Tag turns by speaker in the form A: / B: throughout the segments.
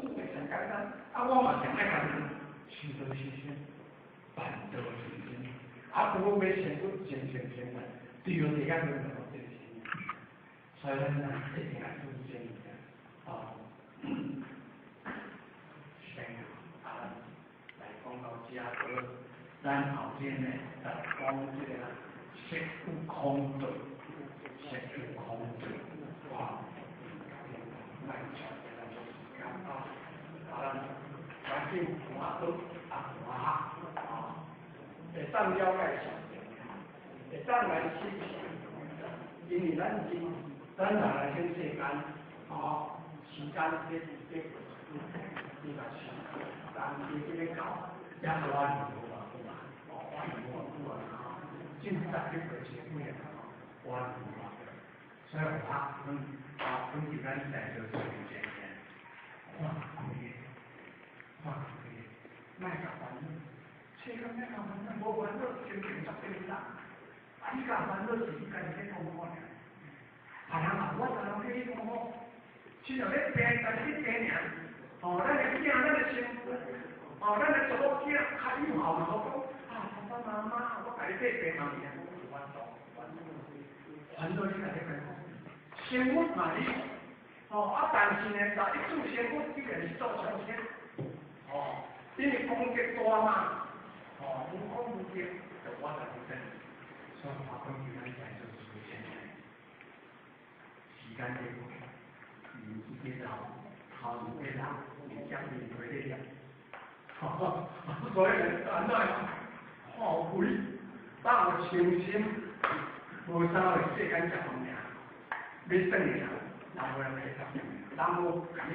A: 苦的上簡單，啊，我嘛上愛簡單，修道修心，辦道修心，啊，不過欲成佛，成成成佛，對著這個問題，這個心，所以咱啊一定愛注意這物件，哦。先啊，來講到遮，咱後邊呢，來講這個色有空對，色有空對，哇！來長來做時間啊，啊，咱趕緊看倒啊看啊，會當了解上帝，會當來欣賞，因為咱人，咱人來這世間，哦，時間咧咧過，你嘛是，但是這個到，也無偌無偌久啊，哦，無偌久啊，進十幾歲是幾啊，無偌久，所以我阮啊，阮伫咱在座做一件看開，看開，莫共煩惱，世間莫共煩惱，無煩惱，心情十變啦。啊，你共煩惱是你家己咧講苦爾，別人嘛無法度替你講苦，親像咧病，家己咧病爾。哦，咱的囝，咱的媳婦，哦，咱的查某囝較有孝嘛，好講啊，爸爸媽媽，我共你買病嘛物件，我煩惱，煩惱你家己講，成佛嘛你，哦啊，但是呢，若一做成佛，必然是做長生，哦，因為功德大嘛，哦，無功無德，就我就不真，所以我講叫咱在做事情，時間在過，年紀變老，頭毛變老，面將面皮咧了，所以安怎看開，放清心，無啥個世間食飯爾，欲轉的人，人無人會答應，人無共你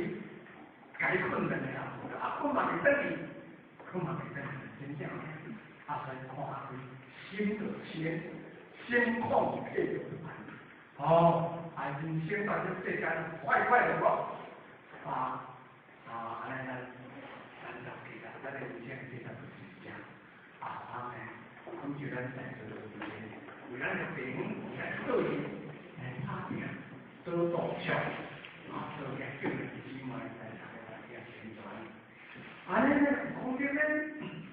A: 共你困難的人，啊，困嘛袂轉去，困嘛袂轉去，真正，啊，所以看開，心就清，心曠體就安，哦，啊，人生在這世間快快樂樂，啊啊，按呢咱咱就記得，咱的人生其實就是這，啊，啊呢，講就咱在座的為咱的地方來做事，來打拼，做道場，啊，做個叫人姊妹來大家來宣傳。按呢功德呢，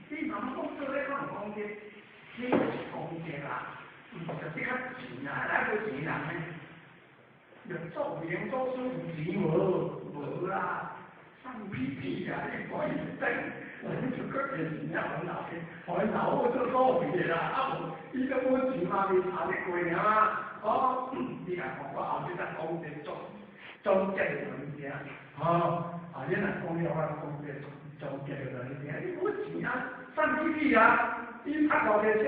A: 你媽媽講做咧較有功德，這就是功德啦，毋是這較錢啊，來無錢人呢？有做明做師有錢無？無啦，放屁屁啊！你講伊真，你就閣變錢啊！阮老爸，阮老母做股票的啦，啊無，伊都無錢嘛，未查得過爾啊。哦，你若講我後日再講這總總結的予你聽，哦，啊，你若講了我講這總總結的予你聽，你無錢啊，放屁屁啊！伊拍偌濟說，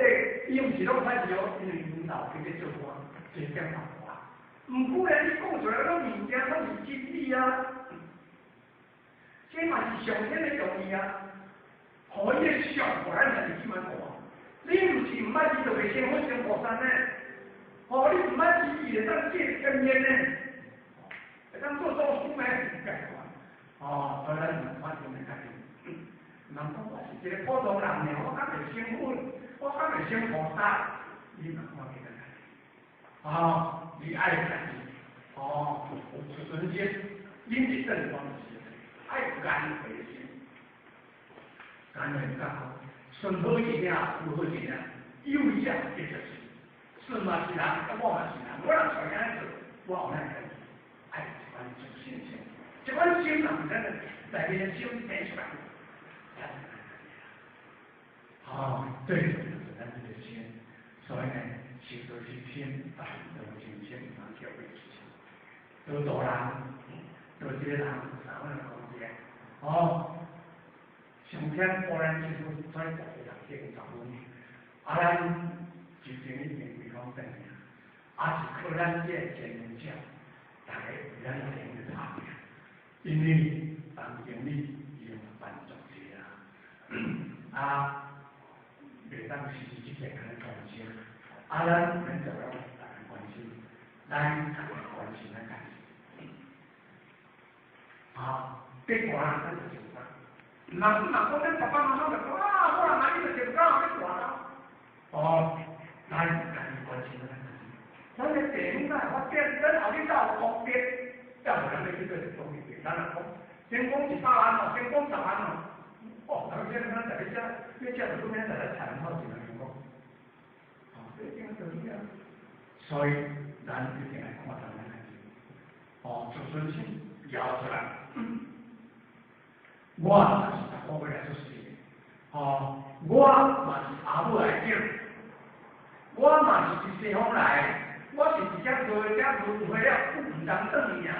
A: 伊毋是攏歹事哦，因為阮老爸咧做官，這點嘛大。毋過咧，你講出來攏物件攏是真理啊，這嘛是上天的用意啊，予伊的相，予咱家己這麼大。你毋是毋捌伊就袂成佛成菩薩呢？哦，你毋捌伊，伊會當借天眼呢？會當做祖師呢？哦，所以咱毋看重家己，人講我是一個普通人爾，我敢會成佛，我敢會成菩薩？你嘛看見家己？哦，你愛家己，哦，有自尊心，恁是正方是愛甘慧心，甘慧較好，順好一點，不好一點，有者這就是，順嘛是人，我嘛是人，我若揣按呢做，我有哪會愛這款自信心，這款心人咱內面的心生出來，哦，對，就是咱這個心，所以呢，修道修心，辦道修心，毋通叫為做大人，做這個人有三款的功德，哦，上天固然師父所以逐個人敬十分，啊，咱就等於已經歸講轉去，啊是靠咱這個前緣者，逐家為咱來去拍拼，因為當經理已經辦足濟啊，啊，袂當時時刻刻共咱關心，啊，咱免做了逐家關心，咱家己關心咱家己，啊，別管咱就成功。毋通若講咱爸爸媽媽就講啊，我若買你就成功，欲大啦。哦，咱家己關心咱家己，咱的地方才會發展，咱後日才有功德，才無人欲去做功德。咱若講先講100萬哦，先講10萬哦，哦，人先咱大家遮，你遮就拄免大家參考一下講，哦，這種就是這樣，所以咱一定愛看重咱代誌，哦，自尊心搖出來，我嘛是15個月來出世的，哦，我嘛是阿母來養，我嘛是佇西方來，我是佇遮做遮輪迴了，毋通轉去啊！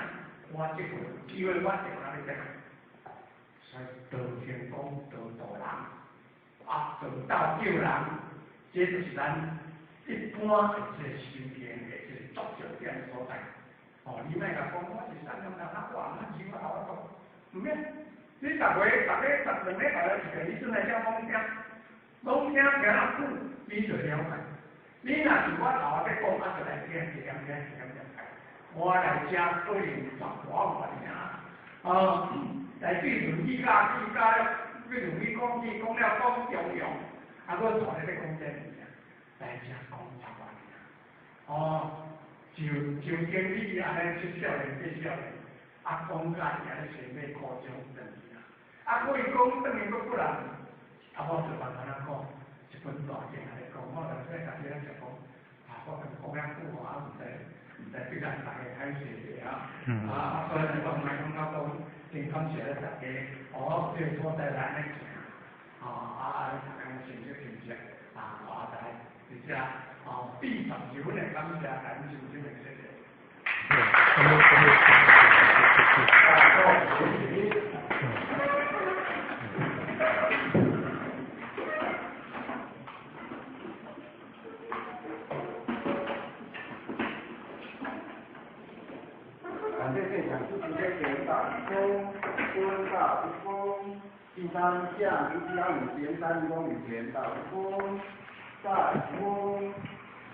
A: 我這個機會我就來咧遮，所以道成功，道度人，啊，道道救人，這就是咱一般的這個修行的這個着重點所在。哦，你莫共講我是善良人，啊，我毋捌錢我頭仔講，毋免。你逐月、逐个、逐兩禮拜來一遍，你轉來遮講聽，講聽聽啊久，你就了解。你若是我頭仔講，啊，就來聽一點點、一點點。我來遮可能10外萬爾，啊，來對論語教語教了，對論語講起講了講中庸，啊，閣帶咧欲講這物件，來遮講10外爾。哦，就就經理按呢出少年變少年，啊，講甲伊按呢先欲箍鐘轉去啊，啊，閣伊講轉去閣過來，啊，我就慢慢仔講，一本大經按呢講，我頭先家己咧就講，啊，我講遐久吼，啊，毋知。毋知對咱大家歹勢者啊，啊，所以我毋愛講較講，真感謝大家，哦，這個所在來按呢行，哦，啊，大家成績成績，啊，我來佇遮，哦，第十分的感謝，感恩深深的謝謝。
B: 感謝現場支持的田大一公、郭大一公、第三將吳家五田三公田大一公、大一公、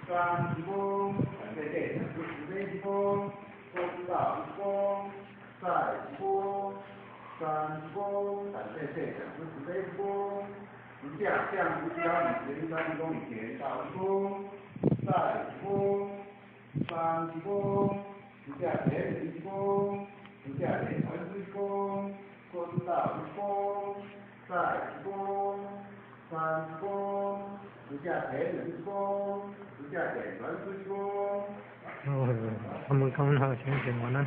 B: 三一公，感謝現場支持的一公、郭大一公、再一公、三一公，感謝現場支持的一公、吳家將吳家五田三公田大一公、再一公、三一公。一只田一公，一只田传一公，郭大一公，再一公，三一公，一只田一公，一只田传一公。
C: 哦，他們剛好先講完啦。